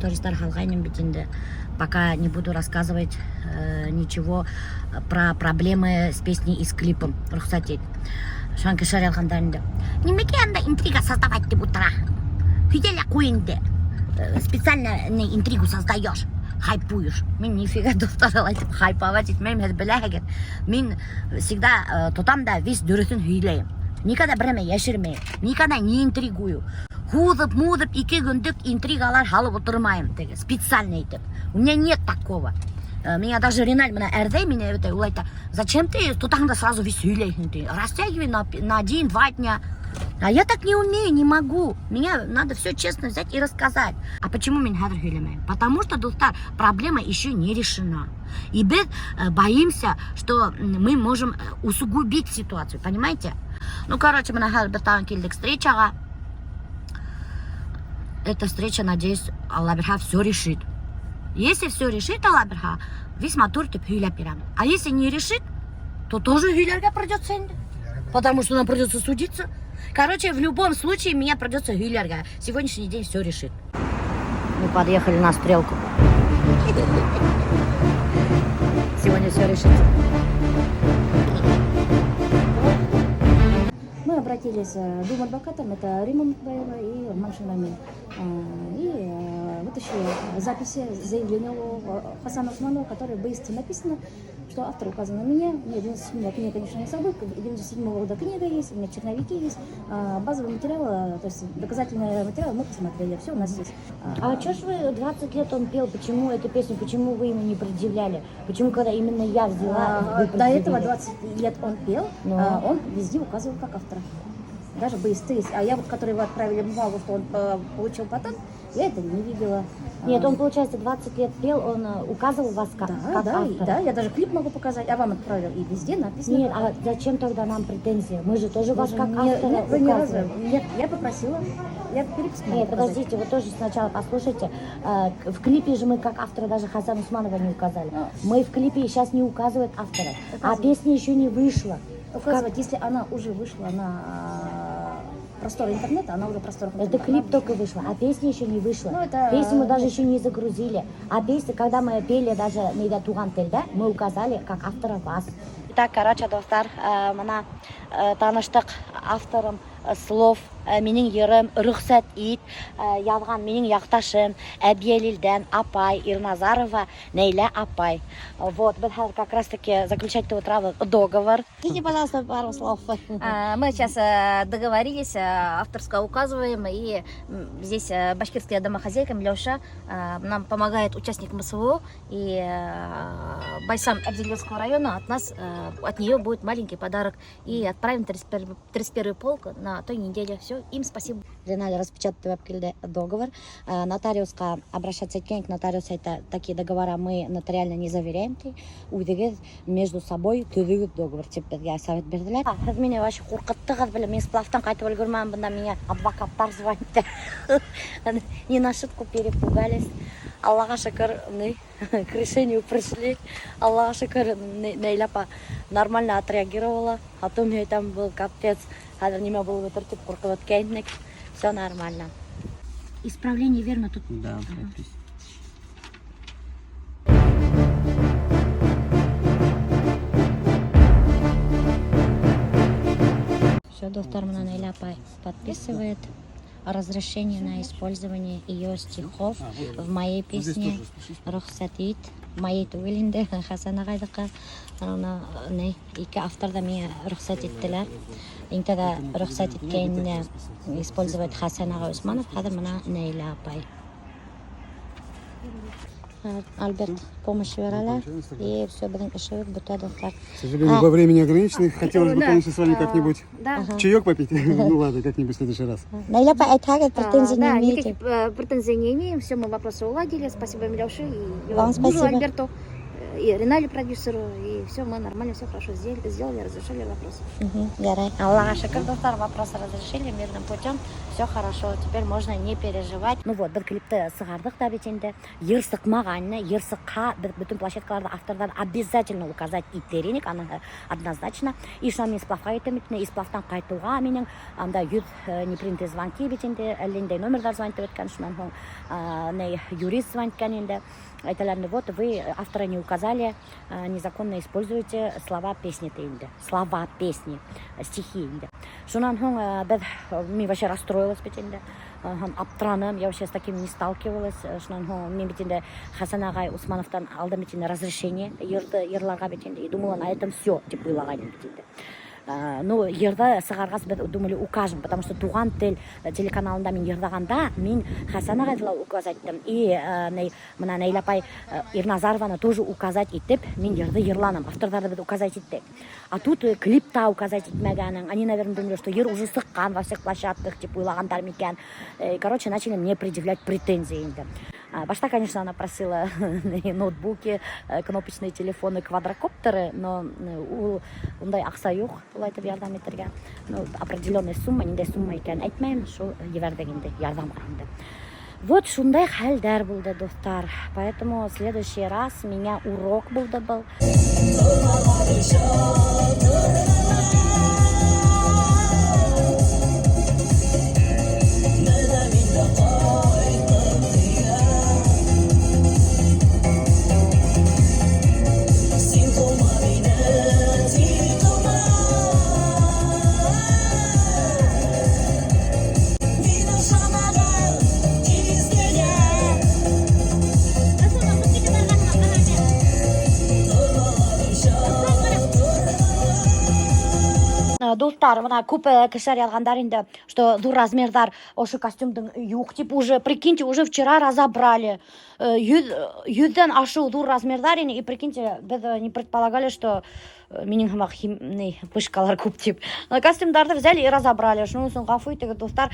Стористар һалғайным бит инде. Пока не буду рассказывать ничего про проблемы с песней и с клипом. Рөхсәт ит. Шунан кешеләр яҙғандар инде. Нимәгә анда интрига создавать тип ултыра? Һөйлә лә ҡуй инде. Специально не интригу создаешь, хайпуешь. Мин нифига, дуҫтар, улай итеп хайповать итмәйем, һеҙ беләһегеҙ. Мин всегда тотам да весь дөрөҫөн һөйләйем. Никогда бер нәмә йәшермәйем. Никогда не интригую. Һуҙып, муҙып, 2 көнлөк интригалар һалып ултырмайым теге, специально итеп. У меня нет такого. Меня даже Риналь бына әрләй мине бит, ул әйтә: «Зачем ты тотаң да сразу весь һөйләйһең?» — ти. «Растягивай на 1-2 дня». А я так не умею, не могу. Меня надо все честно взять и рассказать. А почему мин хәҙер һөйләмәйем? Потому что, дуҫтар, проблема еще не решена. И беҙ боимся, что мы можем усугубить ситуацию, понимаете? Ну, короче, бына хәҙер беҙ тағын килдек встречаға. Эта встреча, надеюсь, Алла бирһә, все решит. Если все решит Алла бирһә, весь матур итеп һөйләп бирәм. А если не решит, то тоже һөйләргә придется инде. Потому что нам придется судиться. Короче, в любом случае меня придется һөйләргә. Сегодняшний день все решит. Мы подъехали на стрелку. Сегодня все решится. Мы обратились к двум адвокатам, это Рима Мукбаева и Маншин Мамин. И вытащили записи заявления у Хасана Усманова, которое в БСТ написано, что автор указан на меня. У меня 97 книга, конечно, не собой, 97 года книга есть, у меня черновики есть. Базовый материал, то есть доказательный материал мы посмотрели, все у нас есть. А что ж вы 20 лет он пел, почему эту песню, почему вы ему не предъявляли? Почему, когда именно я взяла, вы До этого предъявили? 20 лет он пел, Ну. Он везде указывал как автора. Даже БСТ есть. А я вот, который вы отправили бумагу, что он получил патент, я это не видела. Нет, он, получается, 20 лет пел, он указывал вас как, Да, как да, автора. Да, я даже клип могу показать, я вам отправила, и везде написано. Нет, а зачем тогда нам претензии? Мы же тоже вас Даже как автора нет, вы ни разу. указываем. Нет, я попросила, я переписку могу Нет, показать. Подождите, вы тоже сначала послушайте. В клипе же мы как автора даже Хасана Усманова не указали. А. Мы в клипе сейчас не указывают автора. А Указывают. песня еще не вышла. Указывать, если она уже вышла на просторы интернета, она уже просторах Это интернета. клип только вышла, а песня еще не вышла. Ну, это- Песню мы даже еще не загрузили. А песня, когда мы пели даже Мейда Туған тел, да, мы указали как автора вас. Так, короче, дуҫтар, бына таныштыҡ авторым слов минең йырым «Рөхсәт ит» яҙған минең яҡташым Әбйәлилдән апай Ирназарова Нәйлә апай. Вот, беҙ хәҙер как раз таки заключать ултырабыҙ договор. Скажите, пожалуйста, пару слов. Мы сейчас договорились, авторское указываем, и здесь башкирская домохозяйка Миләүшә нам помогает, участникам СВО, и бойцам Абзелиловского района от нас, от нее будет маленький подарок. И отправим 31, 31 полк на той неделе. Все, им спасибо. Риналь распечатать алып килде договор. Нотариусҡа обращаться иткән, нотариус әйтә: «Такие договора мы нотариально не заверяем», — ти. «Үҙегеҙ между собой төҙөгөҙ договор», — тип беҙгә совет бирҙеләр. Һеҙ мине вообще ҡурҡыттығыҙ, беләм, мин сплавтан ҡайтып өлгөрмәнем, бында миңә адвокаттар звонит. Не на шутку перепугались. Аллаға шөкөр, ни, к решению пришли. Аллаға шөкөр, Нәйлә апа нормально отреагировала. А то мне там был капец. Хәҙер нимә булып бөтөр тип ҡурҡып бөткәйнек. Все нормально. Исправление верно тут. Да, подпись. Все, дуҫтар, бына Нәйлә апай подписывает разрешение на использование ее стихов в моей песне «Рөхсәт ит». Моей түгел инде, Хәсән ағайҙыҡы. Уны ни, ике автор ҙа миңә рөхсәт иттеләр. Иң тәүҙә рөхсәт иткәйне использовать Хәсән ағай Усманов, хәҙер бына Нәйлә апай. Альберт помощь бирәләр. И все, беҙҙең эшебеҙ бөтә, дуҫтар. К сожалению, А. во времени ограничены. Хотелось бы, конечно, с вами как-нибудь Да. чаек попить. Ну ладно, как-нибудь в следующий раз. Нәйлә апай, әйтһәгеҙ, претензий не Да, имеете. никаких претензий не имеем, все мы вопросы уладили. Спасибо Миләүше и его Вам мужу спасибо. Альберту. И Ринале продюсеру, и все, мы нормально, все хорошо сделали, разрешили вопрос. Ярай. Аллаға шөкөр, дуҫтар, вопрос разрешили мирным путем. Все хорошо, теперь можно не переживать. Ну вот, беҙ клипты сығарҙыҡ та бит инде. Йыр сыҡмаған, йыр сыҡһа, беҙ бөтөн площадкаларҙа авторҙар обязательно указать итер инек, аны однозначно. И шунан мин сплавҡа киттем бит инде, сплавтан ҡайтыуға минең анда 100 непринятый звонки бит инде, әллә ниндәй номерҙар звонить иткән, шунан һуң ни, юрист звонить иткән инде. Әйтәләр инде, вот вы автора не указали, незаконно используете слова песни инде. Слова песни, стихи инде. Шунан һуң беҙ, мин вообще расстроилась бит инде. Һәм аптыраным, я вообще с таким не сталкивалась. Шунан һуң мин бит инде Хәсән ағай Усмановтан алдым бит инде разрешение йырҙы йырларға бит инде. И думала, на этом все, тип уйлағайным бит инде. Ну, йырҙы сығарғас беҙ думали, укажем, потому что Туған тел телеканалында мин йырлағанда, мин Хәсән ағайҙы ла указать иттем. И бына Нәйлә апай Ирназарованы тоже указать итеп, мин йырҙы йырланым. Авторҙарҙы беҙ указать иттек. А тут клипта указать итмәгәнең. Они, наверное, думали, что йыр уже сыҡҡан во всех площадках, тип уйлағандар микән. Короче, начали мне предъявлять претензии инде. Башта, конечно, она просила ноутбуки, кнопочные телефоны, квадрокоптеры, но ул ундай аҡса юҡ, улай итеп ярҙам итергә. Ну, определенная сумма, ниндәй сумма икәнен әйтмәйем, шул ебәрҙек инде ярҙамға инде. Вот шундай хәлдәр булды, дуҫтар. Поэтому в следующий раз миңә урок булды был. Син ҡыума мине, тик ҡыума. Мин оҡшамаған изгегә. Торналарым торналар. Дуҫтар, бына күп кешеләр яҙғандар инде, что ҙур размерҙар ошо костюмдың юҡ, тип уже, прикиньте, уже вчера разобрали. 100-дән ашыу ҙур размерҙар ине, и прикиньте, беҙ не предполагали, что минең һымаҡ ни, пышкалар күп тип. Но костюмдарҙы взяли и разобрали. Шуның өсөн ғәфү итегеҙ, дуҫтар,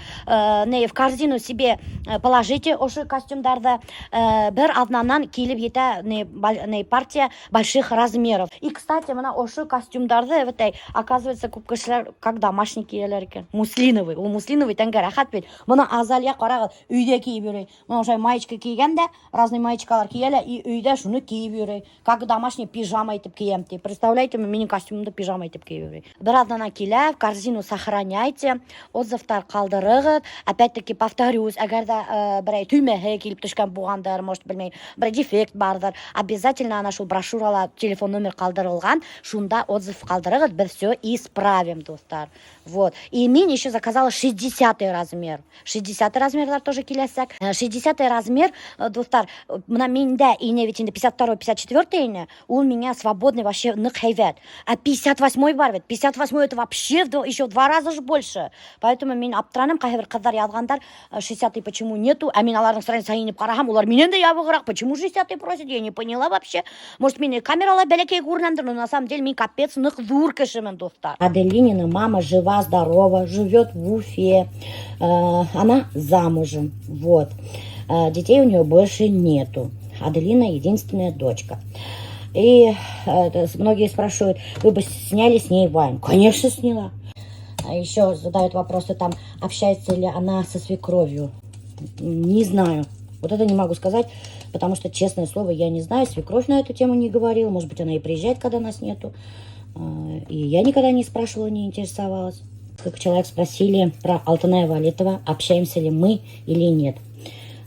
не, в корзину себе положите ошо костюмдарҙы. Бер аҙнанан килеп етә не, не, партия больших размеров. И, кстати, бына ошо костюмдарҙы, вот, оказывается, күп кешеләр как домашний кейәләр икән. Муслиновый. Ул муслиновый тәнгә рәхәт бит. Бына Азалия ҡарағыҙ, өйҙә кейеп йөрөй. Бына ошолай маечка кейгән дә, разный маечкалар кейә лә, и өйҙә шуны кейеп йөрөй. Как домашний пижама итеп кейәм ти. Представляете, минең костюмымды пижама итеп кейеп йөрөй. Бер аҙнанан килә, в корзину сохраняйте, отзывтар ҡалдырығыҙ. Опять-таки повторюсь, әгәр ҙә берәй төймәһе килеп төшкән булғандыр, может, белмәйем, берәй дефект барҙыр, обязательно ана шул брошюрала телефон номер ҡалдырылған, шунда отзыв ҡалдырығыҙ, беҙ все исправим, дуҫтар. Вот. И мин еще заказала 60 размер. 60 размерҙар тоже киләсәк. 60 размер, дуҫтар, бына миндә ине бит инде 52, 54 ине, ул миңә свободный вообще ныҡ һәйбәт. А 58 бар бит. 58 это вообще еще в 2 раза же больше. Поэтому мин аптыраным, ҡайһы бер ҡыҙҙар яҙғандар, 60 почему нету, а мин аларҙың страницаһына инеп ҡараһам, улар минән дә ябығыраҡ. Почему 60 просят, я не поняла вообще. Может, мин камерала бәләкәй күренәмдер, но на самом деле мин капец ныҡ ҙур кешемен, дуҫтар. Аделинина мама жива, здорова, живет в Уфе. Она замужем. Вот. Детей у нее больше нету. Аделина единственная дочка. И многие спрашивают, вы бы сняли с ней вайн? Конечно, сняла. А еще задают вопросы, общается ли она со свекровью. Не знаю. Вот это не могу сказать, потому что, честное слово, я не знаю. Свекровь на эту тему не говорила. Может быть, она и приезжает, когда нас нету. И я никогда не спрашивала, не интересовалась. Как человек спросили про Алтыная Валитова, общаемся ли мы или нет.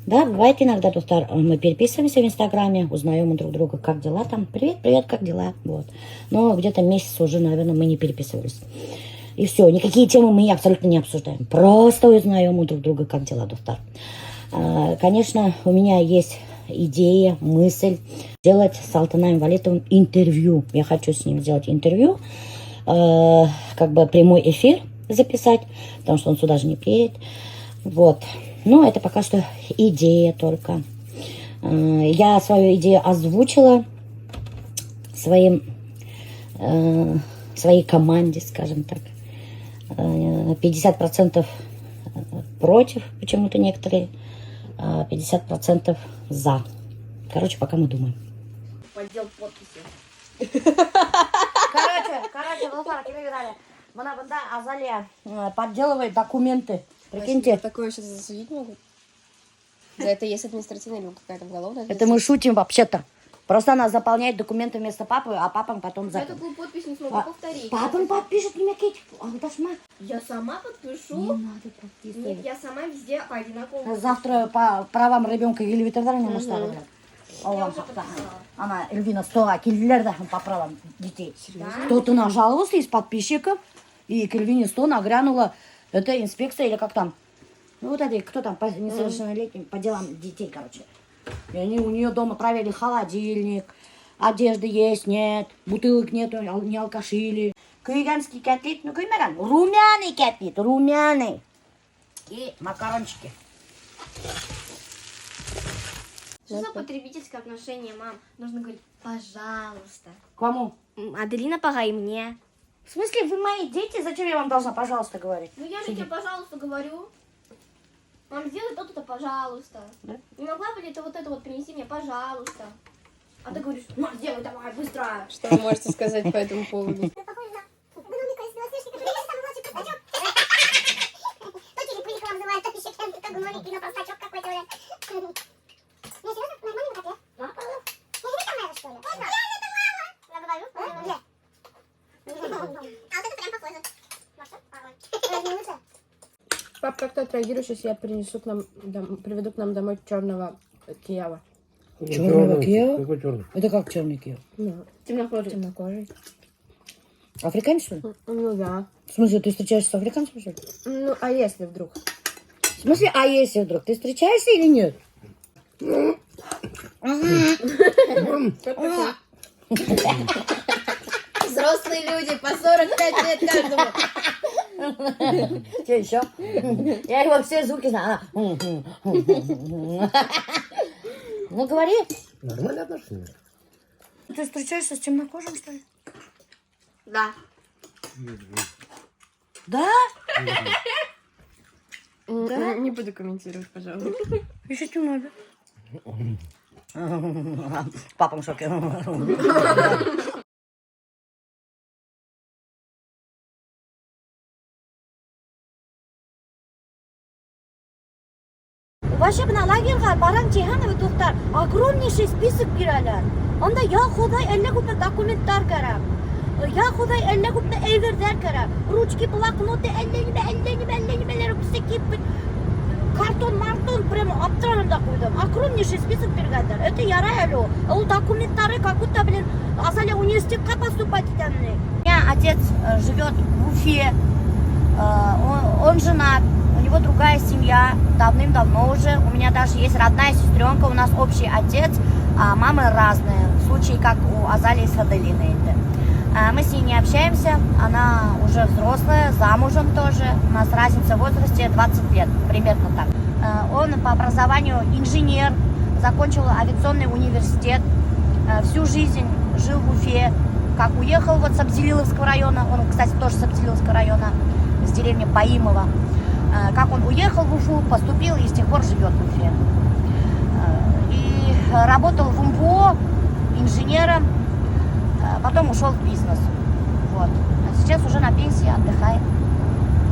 Да, бывает иногда, дуҫтар, мы переписываемся в Инстаграме, узнаем у друг друга, как дела там. Привет, привет, как дела? Вот. Но где-то месяц уже, наверное, мы не переписывались. И все, никакие темы мы абсолютно не обсуждаем. Просто узнаем у друг друга, как дела, дуҫтар. Конечно, у меня есть идея, мысль сделать с Алтынаем Валитовым интервью. Я хочу с ним сделать интервью, как бы прямой эфир записать, потому что он сюда же не приедет. Вот. Но это пока что идея только. Я свою идею озвучила своей команде, скажем так. 50% против почему-то некоторые, а 50% за. Короче, пока мы думаем. Поддел подписи. Короче, короче, дуҫтар, килегеҙ әле. Бына бында Азалия подделывает документы. Прикиньте. Такое сейчас засудить могут? За это есть административная или какая-то уголовная? Это мы шутим вообще-то. Просто она заполняет документы вместо папы, а папам потом за. Я такую подпись не смогу А, повторить. Папам подпишет, не мякеть. Алдашма. Я сама подпишу. Не надо подписывать. Нет, я сама везде по одинаковому. Завтра по правам ребенка килеп етерҙәр инде. Аллам һаҡлаһын. Ана Эльвина 100-ға килделәр ҙә по правам детей. Кто-то нажаловался из подписчиков, и к Эльвине 100 нагрянула это инспекция или как там. Ну вот это, кто там по несовершеннолетним, по делам детей, короче. И они у нее дома проверили холодильник, одежды есть, нет, бутылок нету, не алкашили. Көйгәнский котлет, ну көймәгән, румяный котлет, румяный. И макарончики. Что за потребительское отношение, мам? Нужно говорить, пожалуйста. Кому? Аделина пора и мне. В смысле, вы мои дети? Зачем я вам должна, пожалуйста, говорить? Ну я же тебе, пожалуйста, говорю. Мам, сделай то-то, пожалуйста. Да? Не могла бы ли ты вот это вот принести мне, пожалуйста? А ты говоришь, мам, сделай давай, быстро. Что вы можете сказать по этому поводу? Похоже на гномика из Белоснежки, который самый младший простачок. То черепыху обзывают, то еще кем-то, то гномик, но простачок какой-то, блядь. Не, серьезно, нормальный котлет. Да, правда. Не, тебе там надо, что ли? Я это мама! Я говорю? Нет. А вот это прям похоже. Маша? Разве не лучше? Пап, как ты отреагируешь, если я принесу к нам, приведу к нам домой черного киява? Черного киява? Какой черный? Это как черный кияв? Ну, Темнокожий. темнокожий. Африканец, что ли? Ну да. В смысле, ты встречаешься с африканцем, что ли? Ну, а если вдруг? В смысле, а если вдруг? Ты встречаешься или нет? Взрослые люди по 45 лет каждому. Что еще? Я его все звуки знаю. Она, Ну, говори. Нормальные отношения. Ты встречаешься с темнокожим, что ли? Да. Да? Да? Не буду комментировать, пожалуйста. Еще темно, да? Папа в шоке. Вообще бына лагерға барам тиһәң, дуҫтар, огромнейший список бирәләр. Унда, я Хоҙай, әллә күпме документтар кәрәк. Я Хоҙай, әллә күпме әйберҙәр кәрәк. Ручки, блокноты, әллә нимә, әллә нимә, әллә нимәләр, всякие картон, мартон, прямо аптыраным да ҡуйҙым. Огромнейший список биргәндәр. Это ярай әле ул. Ул документтары, как будто, блин, Азалия университетҡа поступать итә. У меня отец живет в Уфе. Он женат, у него другая семья, давным-давно уже. У меня даже есть родная сестренка, у нас общий отец, а мамы разные. В случае, как у Азалии с Аделиной. Это. Мы с ней не общаемся, она уже взрослая, замужем тоже. У нас разница в возрасте 20 лет, примерно так. Он по образованию инженер, закончил авиационный университет, всю жизнь жил в Уфе. Как уехал вот с Абзелиловского района, он, кстати, тоже с Абзелиловского района, с деревни Баимова. Как он уехал в Уфу, поступил и с тех пор живет в Уфе. И работал в УМПО инженером, потом ушел в бизнес. Вот. А сейчас уже на пенсии, отдыхает.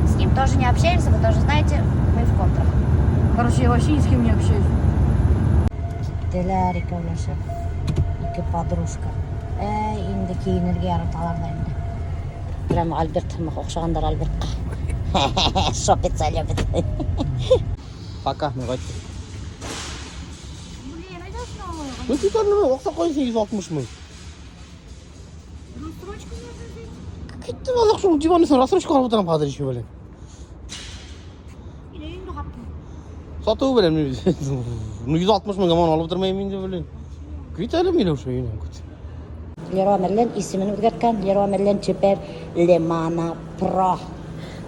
С ним тоже не общаемся, вы тоже знаете, мы в контрах. Короче, я вообще ни с кем не общаюсь. Киттеләр икәүләшеп. Ике подружка. Әй, инде кейенергә яраталар ҙа инде. Прям Альберт оҡшағандар Альбертҡа. Шопиться любит. Пока, мин ҡайттым. Блин, айҙа. Ну, китәр нимә, аҡса ҡуйһың 160 мең. Рассрочку можно взять. Киттем аҙаҡ шул диван өсөн рассрочка алып ултырам хәҙер еще, блин. Или инде ҡаптым. Һатыуы белән ну 160 меңгә мин алып ултырмайым инде, блин. Кит әле Миләүшә өйөнән кит. Леруа Мерлен исемен үҙгәрткән. Леруа Мерлен теперь Лемана Про.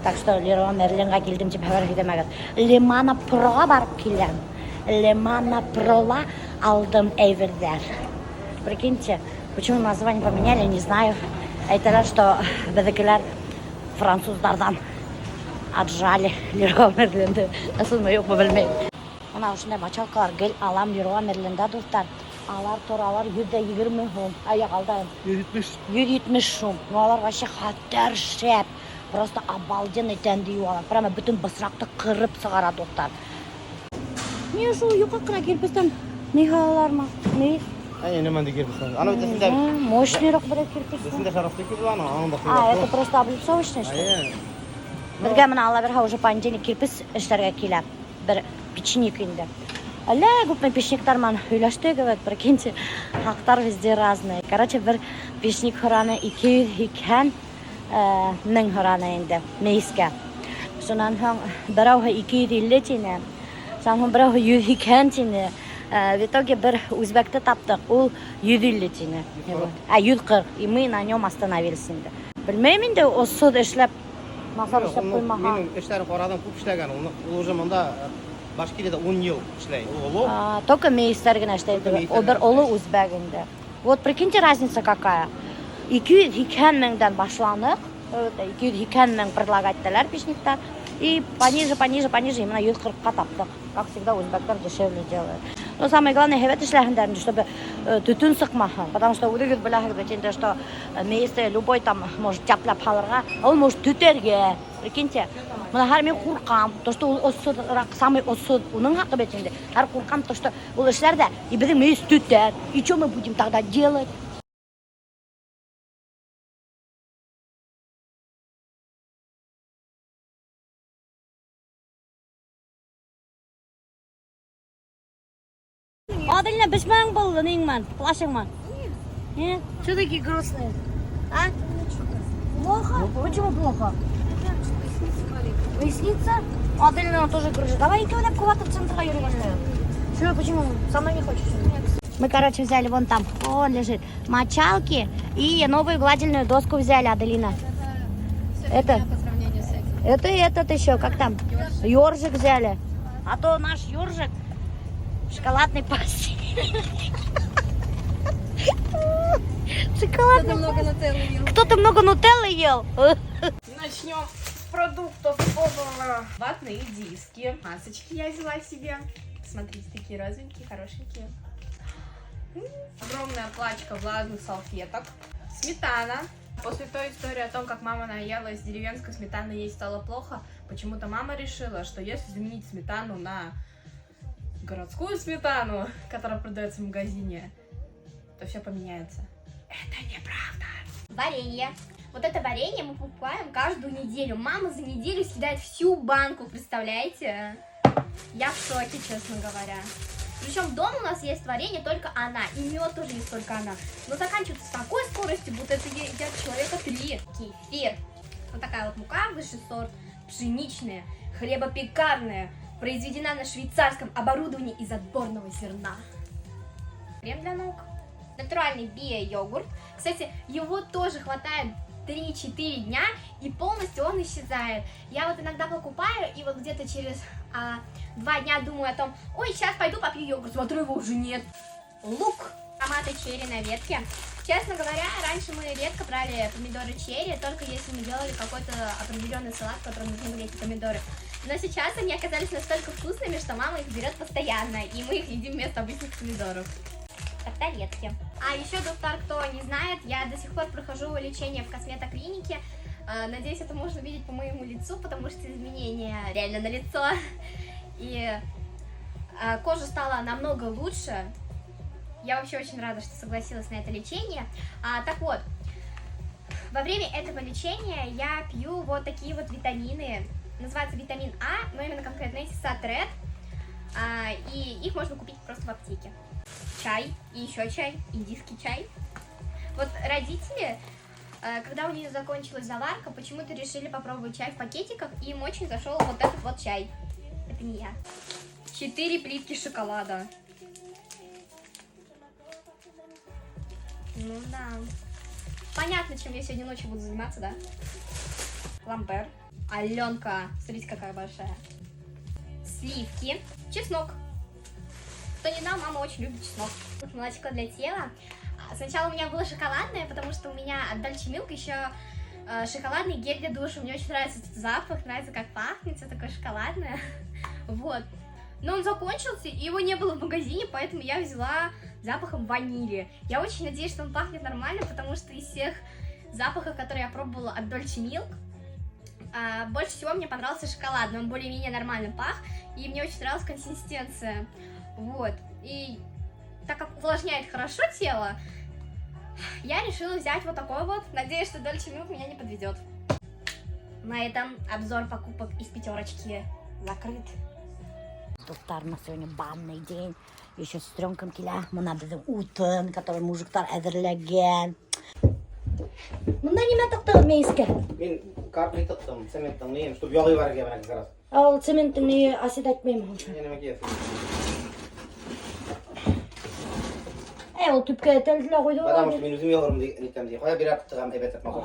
Так что Леруа Мерленға килдем тип хәбәр итмәгеҙ. Лемана Проға барып киләм. Лемана Прола алдым әйберҙәр. Прикиньте, почему название поменяли, не знаю. Әйтәләр, что беҙҙекеләр француздарҙан отжали Леруа Мерленде. Ысынмы, юҡмы, белмәйем. Бына ошондай мочалкалар гел алам Леруа Мерленда, дуҫтар. Алар торалар 120 һум. Ай, юҡ, алдайым. 170. 170 һум. Ну, алар вообще хәтәр шәп. Просто обалденный тәнде йыуалар. Прямо бөтөн бысраҡты ҡырып сығара, дуҫтар. Не шул юҡа ҡына кирпестән ни һалалармы? Ни? Ай, нимә кирпестән? Ана бит эсендә Мощныйраҡ берәй кирпич. эсендә шарафты кирпич ана, анда А, это просто облицовочный, что ли? Әйе. Беҙгә бына Алла бирһә уже понедельник кирпич эшләргә килә. Бер печник инде. Әллә күпме печниктар менән һөйләштек, вот, прикиньте, хаҡтар везде разные. Короче, бер печник һораны 280 мең һораны инде мейескә. Шунан һуң берәүһе 250 тине. Шунан һуң берәүһе 180 тине. В итоге бер үзбәкте таптыҡ, ул 150 тине. Вот. А, 140. И мы на нем остановились инде. Белмәйем инде, осһоҙ эшләп, насар эшләп ҡуймаһа. Минең эштәрен ҡарадым, күп эшләгән. Ул уже монда Башкириядә 10 йыл эшләй. Ул оло. А, только мейестәр генә эшләй. Только мейестәр Ул бер генә оло эшләй. үзбәк инде. Вот прикиньте, разница какая. 280 меңдән башланыҡ. Вот, 280 мең предлагать итәләр печниктар. И пониже, пониже, пониже, именно 140-ҡа таптыҡ. Как всегда, үзбәктәр дешевле делают. Но самое главное, һәйбәт эшләһендәр инде, чтобы төтөн сыҡмаһын. Потому что үҙегеҙ беләһегеҙ бит инде, что мейесте любой там может тяп-ляп һалырға, а ул может төтәргә. Прикиньте. Бына хәҙер мин ҡурҡам, то что ул осһоҙраҡ, самый осһоҙ уның хаҡы бит инде. Хәҙер ҡурҡам, то что ул эшләр ҙә, и беҙҙең мейес төтәр. И что мы будем тогда делать? Аделина, бешмәң был, ниңмән, плащыңман? Нет. Что такие грустные? А? Плохо? Почему плохо? Поясница? Аделина тоже грустная. Давай икәүләп куда-то в центрға йөрөй башлайыҡ. Что, почему? Со мной не хочешь? Мы, короче, взяли вон там, он лежит, мочалки и новую гладильную доску взяли, Аделина. Это, По сравнению с этим. это и этот еще, как там? Ёржик взяли. А то наш ёржик в шоколадной пасте. Шоколадный. Кто-то много нутеллы ел. Кто-то много нутеллы ел. Начнем с продуктов. Опа. Ватные диски. Масочки я взяла себе. Смотрите, такие розовенькие, хорошенькие. Огромная плачка влажных салфеток. Сметана. После той истории о том, как мама наелась деревенской сметаны, ей стало плохо, почему-то мама решила, что если заменить сметану на городскую сметану, которая продается в магазине, то все поменяется. Это неправда. Варенье. Вот это варенье мы покупаем каждую неделю. Мама за неделю съедает всю банку, представляете? Я в шоке, честно говоря. Причем дома у нас есть варенье только она, и мед тоже есть только она. Но заканчивается с такой скоростью, будто это едят человека три. Кефир. Вот такая вот мука, высший сорт, пшеничная, хлебопекарная, произведена на швейцарском оборудовании из отборного зерна. Крем для ног. Натуральный био-йогурт. Кстати, его тоже хватает 3-4 дня, и полностью он исчезает. Я вот иногда покупаю, и вот где-то через 2 дня думаю о том, ой, сейчас пойду попью йогурт, смотрю, его уже нет. Лук, томаты черри на ветке. Честно говоря, раньше мы редко брали помидоры черри, только если мы делали какой-то определенный салат, в котором нужны были эти помидоры. Но сейчас они оказались настолько вкусными, что мама их берет постоянно, и мы их едим вместо обычных помидоров. Тарталетки. А еще, доктор, кто не знает, я до сих пор прохожу лечение в косметоклинике. Надеюсь, это можно видеть по моему лицу, потому что изменения реально на лицо. И кожа стала намного лучше. Я вообще очень рада, что согласилась на это лечение. Во время этого лечения я пью вот такие вот витамины. Называется витамин А, но именно конкретно эти Сатрет. И их можно купить просто в аптеке. Чай и еще чай, индийский чай. Вот родители, когда у них закончилась заварка, почему-то решили попробовать чай в пакетиках, и им очень зашел вот этот вот чай. Это не я. 4 плитки шоколада. Ну да. Понятно, чем я сегодня ночью буду заниматься, да? Ламбер. Аленка. Смотрите, какая большая. Сливки. Чеснок. Кто не знал, мама очень любит чеснок. Тут молочко для тела. Сначала у меня было шоколадное, потому что у меня от Dolce Milk еще шоколадный гель для душа. Мне очень нравится этот запах, нравится, как пахнет, все такое шоколадное. Но он закончился, и его не было в магазине, поэтому я взяла запахом ванили. Я очень надеюсь, что он пахнет нормально, потому что из всех запахов, которые я пробовала от Dolce Milk, больше всего мне понравился шоколадный, он более-менее нормально пах, и мне очень нравилась консистенция. Вот. И так как увлажняет хорошо тело, я решила взять вот такой вот. Надеюсь, что Dolce Milk меня не подведет. На этом обзор покупок из Пятерочки закрыт. Дуҫтар, у нас сегодня банный день. Еще сестренкам килә. Мына беҙҙең утын, который мужиктар әҙерләгән. Мында нимә тыҡтығыҙ мейескә? Мин картны тыҡтым, цементтың нейен, чтобы яғы бар менән как раз. Ә ул цементтың ни оседать итмәйме? Нимә киәсең? Ә ул төпкә этелде лә ҡуйҙы. Потому что мин үҙем яғырым нитәм ди. Ҡая бирәп тығам әйбәт матур.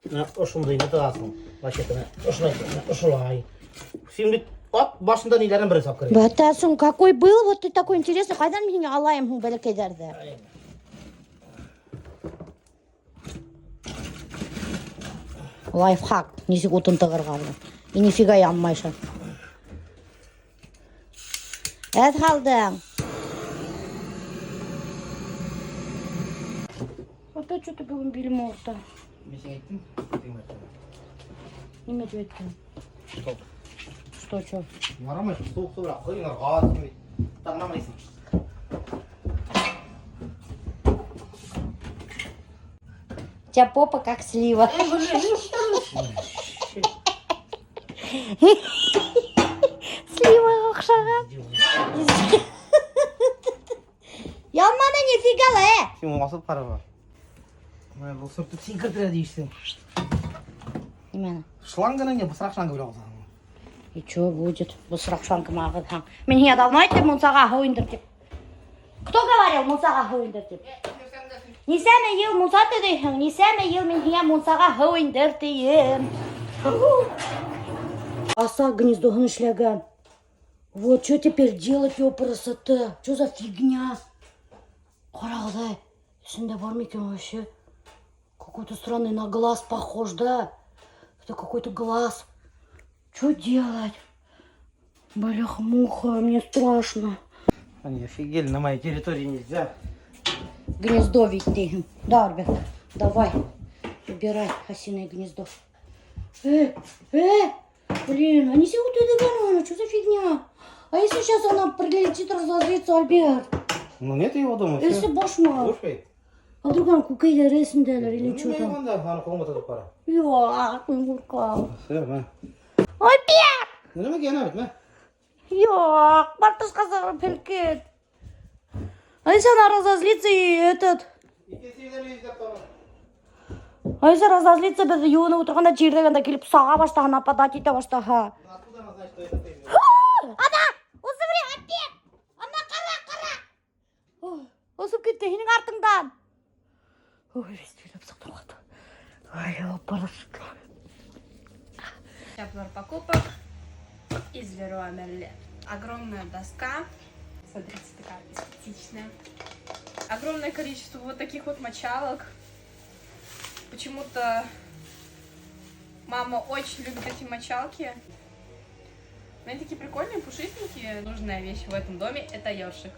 Менә ошондайны тығасың. Вообще-то ошолай, ошолай. Һин бит ат башында ниләрен беренсе алып керәйем. Бәтәсең, какой был, вот ты такой интересный. Ҡайҙан мин алайым һуң бәләкәйҙәрҙе? Лайфхак, нисек утын тығырға. И нифига янмай шул. Әҙ һалдың. Опять что-то бөгөн билем ауырта. Мин һиңә әйттем. Нимә тип әйттең? Стоп. Что, что? Ярамай, һыуыҡ һыу бирә. Ҡойыңар газ тимей. Таңламайһың. У тебя попа как слива. Слива оҡшаған. Янманы нифига ла, э. Һин уны асып ҡара. Менә был сыртты син кертерә дейсең. Нимәне? Шланганы не, бысраҡ шланга белән алһаң. И чё будет? Бысраҡ шланга ағыҙһаң. Мин һиңә давно әйттем мунсаға һыу индер тип. Кто говорил мунсаға һыу индер тип? Нисәмә йыл мунса төҙөйһөң, нисәмә йыл мин һиңә мунсаға һыу индер тием. Оса гнездоһын эшләгән. Вот что теперь делать, ёпрст? Что за фигня? Ҡарағыҙ, эсендә бар микән вообще? Какой-то странный на глаз похож, да? Это какой-то глаз. Что делать? Бляха-муха, мне страшно. Они офигели, на моей территории нельзя. Гнездо ведь ты. Да, ребят, давай, убирай осиное гнездо. Блин, они все вот это что за фигня? А если сейчас она прилетит, разозлится, Альберт? Ну нет его дома. Если башма. Слушай. А вдруг она күкәйҙәр эсендәлер или что там? Анда, аны ҡулыңа тотоп ҡара. Юҡ, мин ҡурҡам. Всё, мә. Альберт! Нимә генә бит, мә. Юҡ, бар тышҡа сығып һелкет. А если она разозлится и этот... А если разозлится, беҙ йыуынып ултырғанда тирләгәндә килеп саға башлаһа, нападать итә башлаһа. Откуда она знает, что это ты? Ана, осоп опять! Ана, ҡара, ҡара! Осоп китте, һинең артыңдан. Ой, весь һөйләп сыҡтым. Ай, ёпрст. Обзор покупок из Леруа Мерлен. Огромная доска. Смотрите, такая эстетичная. Огромное количество вот таких вот мочалок. Почему-то мама очень любит эти мочалки. Но они такие прикольные, пушистенькие. Нужная вещь в этом доме — это ёршик.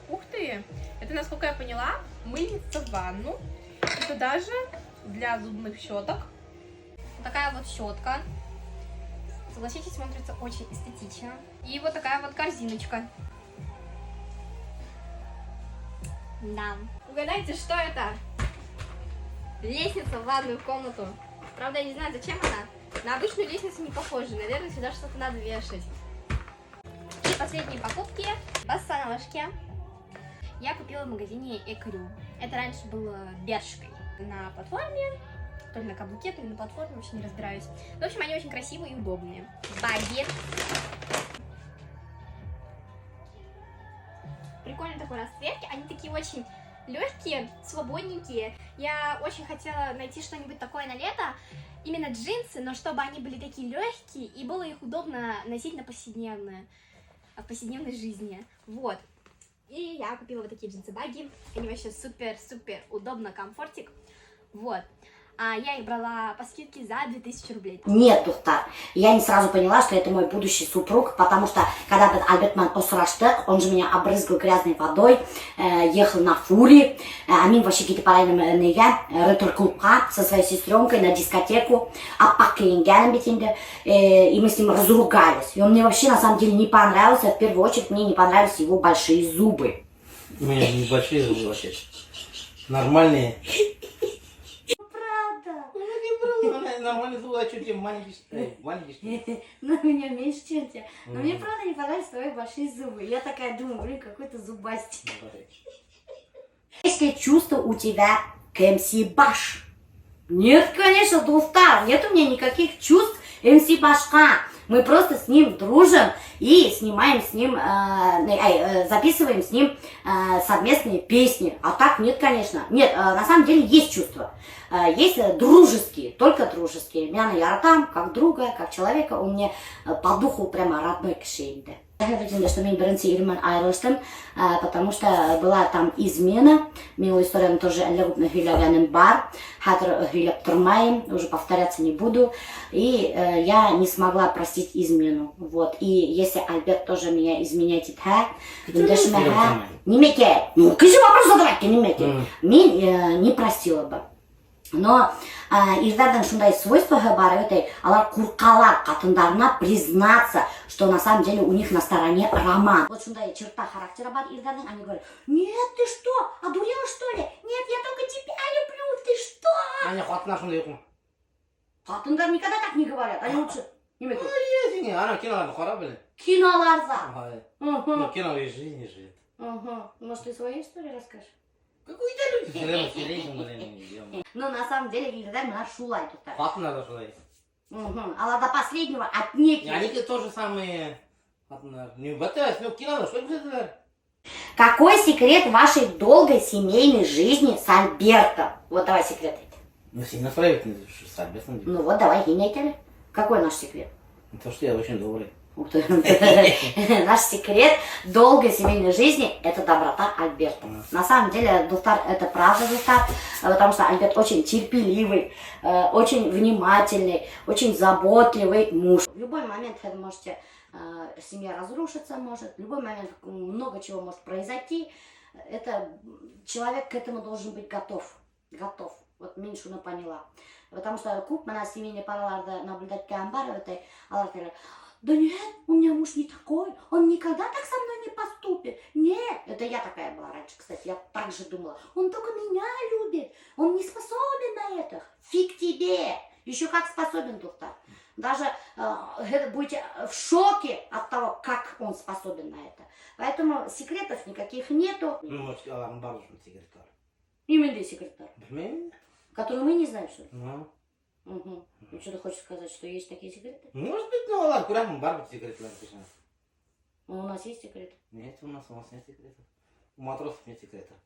Ух ты! Это, насколько я поняла, мыльница в ванну. Это даже для зубных щеток. Вот такая вот щетка. Согласитесь, смотрится очень эстетично. И вот такая вот корзиночка. Да. Угадайте, что это? Лестница в ванную комнату. Правда, я не знаю, зачем она. На обычную лестницу не похожа. Наверное, сюда что-то надо вешать. И последние покупки. Босоножки. Я купила в магазине Экрю. Это раньше было Бершкой. На платформе. То ли на каблуке, то ли на платформе, вообще не разбираюсь. В общем, они очень красивые и удобные. Баги. Прикольный такой расцветки. Они такие очень легкие, свободненькие. Я очень хотела найти что-нибудь такое на лето. Именно джинсы, но чтобы они были такие легкие и было их удобно носить на повседневное, в повседневной жизни. Вот. И я купила вот такие джинсы-баги. Они вообще супер-супер удобно, комфортик. Вот. Я их брала по скидке за 2000 рублей. Нет, дуҫтар. Я не сразу поняла, что это мой будущий супруг, потому что, когда беҙ Альберт менән осраштыҡ, он же меня обрызгал грязной водой, ехал на фуре, а мин вообще китеп бара инем нигә, ретро-клубҡа со своей сестренкой на дискотеку, аппаҡ кейенгәнмен бит инде, и мы с ним разругались. И он мне вообще на самом деле не понравился, в первую очередь мне не понравились его большие зубы. У меня же небольшие зубы вообще. Нормальные. Правда? Ну, не нормальные зубы, а что тебе маленькие, маленькие, что ли? Ну, у меня меньше, чем у тебя. Но мне правда не понравились твои большие зубы. Я такая думаю, блин, какой-то зубастик. Есть ли чувства у тебя к МС Баш? Нет, конечно, дуҫтар, нет у меня никаких чувств МС Башҡа. Мы просто с ним дружим и снимаем с ним, записываем с ним совместные песни. А так нет, конечно. Нет, на самом деле есть чувства. Есть дружеские, только дружеские. Мин уны яратам, как друга, как человека. Он мне по духу прямо родной кеше инде. Что мин беренсе ирем менән айырылыштым, потому что была там измена. Мин ул историяны тоже әллә күпме һөйләгәнем бар. Хәҙер һөйләп тормайым, уже повторяться не буду. И я не смогла простить измену. Вот. И если Альберт тоже меня изменять итһә, өндәшмәһә, нимәкә? Ну, кеше вопрос задавать, нимәкә? Мин не простила бы. Но ирҙәрҙең шундай свойствоһы бар, этой, улар ҡурҡалар ҡатындарына признаться, что на самом деле у них на стороне роман. Вот шундай черта характера бар ирҙәрҙең, они говорят: «Нет, ты что, одурела, что ли? Нет, я только тебя люблю, ты что?» Ана ҡатындар шундай юҡмы? Ҡатындар никогда так не говорят, они лучше. Нимә? Һин ана киноларҙы ҡара, блин. Киноларҙа. Ай. Угу. Ну, кино из жизни же. Угу. Может, ты свою историю расскажешь? Какую-то люди сөйләйһең, блин, ё-моё. Ну, на самом деле, ирҙәр бына шулай, дуҫтар. Ҡатындар ҙа шулай. Угу. Улар до последнего отнекиваются. Они тоже самые ҡатындар. Не бәтәс, ну кинола шулай күрһәтәләр. Какой секрет вашей долгой семейной жизни с Альбертом? Вот давай секрет. Ну, сильно настраивать с Альбертом. Ну вот, давай, һин әйт әле. Какой наш секрет? То, что я очень добрый. Ух ты. Наш секрет долгой семейной жизни – это доброта Альберта. На самом деле, дуҫтар, это правда, дуҫтар, потому что Альберт очень терпеливый, очень внимательный, очень заботливый муж. В любой момент вы можете, семья разрушиться может, в любой момент много чего может произойти. Это человек к этому должен быть готов. Готов. Вот мин шуны поняла. Потому что күп бына семейный параларҙы наблюдать иткән бар, это улар говорят: «Да нет, у меня муж не такой, он никогда так со мной не поступит». Нет, это я такая была раньше, кстати, я так же думала. Он только меня любит, он не способен на это. Фиг тебе, еще как способен, дуҫтар. Даже будете в шоке от того, как он способен на это. Поэтому секретов никаких нету. Ну, может, уларҙың бар шул секреттар. Именно секреттар, Белмәйем. Которые мы не знаем, что ли? Ну. Угу. Ну, что ты хочешь сказать, что есть такие секреты? Может быть, ну, улар күрәһең, бар бит секретлар кешенең. Ну, у нас есть секреты. Нет, у нас нет секретов. У матросов нет секретов.